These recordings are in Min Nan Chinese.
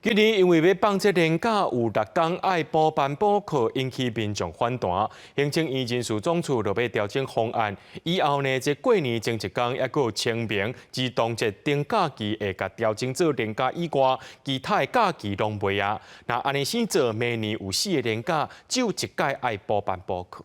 今年因為欲放這連假有六工愛補班補課，引起民眾反彈。行政院人事總處就欲調整方案，以後呢，這過年前一工，抑閣有清明、兒童節等假期會共調整做連假以外，其他的假期攏袂啊。若按呢生做，明年有四个連假，只有一擺愛補班補課。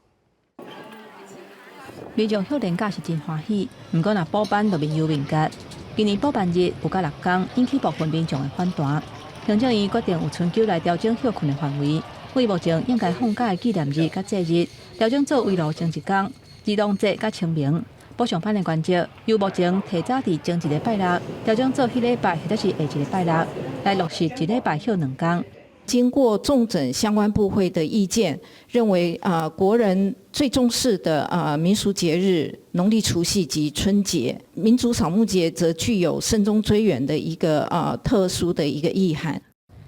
民眾休連假是真歡喜，毋過若補班就面憂面結。今年補班日有夠六工，引起部分民眾的反彈。行政院決定有春秋來調整歇睏的範圍，為目前應該放假的紀念日佮節日調整做圍爐前一工、兒童節佮清明。補上班的原則由目前提早佇前一个拜六調整做彼禮拜或者是下一个拜六，來落實一禮拜歇兩工。經過綜整相關部會的意見，認為啊，國人最重視的啊民俗節日，農曆除夕及春節，民族掃墓節則具有慎終追遠的一個啊特殊的一個意涵。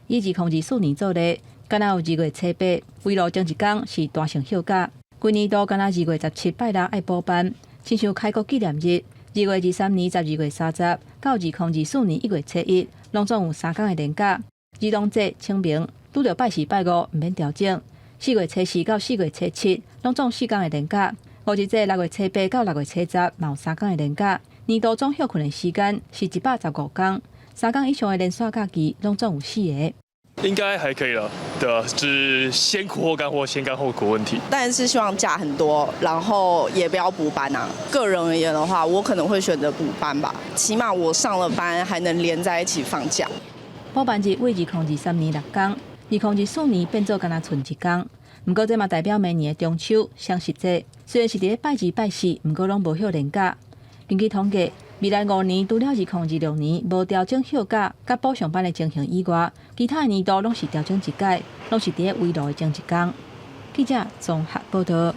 以2024年做例，敢若有二月初八，圍爐前一工是彈性休假，規年度敢若2月17拜六愛補班，親像開國紀念日，2月23年12月30到2024年1月初1，攏總有三工的連假。兒童節、清明拄著拜四、拜五，毋免調整。4月初四到4月初七，攏總四工的連假。五日節6月初八到6月初十，嘛有三工的連假。年度總歇睏的時間是115工，三工以上的連續假期攏總有四个。應該還可以了，對，就是先苦後甘或先甘後苦問題。但是希望假很多，然後也不要補班啊。個人而言的話，我可能會選擇補班吧，起碼我上了班還能連在一起放假。補班日為2023年六工，2024年變做干焦賰一工。毋過這嘛代表明年的中秋、雙十節，雖然是佇咧拜二、拜四，毋過攏無歇連假。根據統計，未來5年除了2026年無調整休假佮補上班的情形以外，其他的年度攏是調整一改，攏是佇咧圍爐的前一工。記者綜合報導。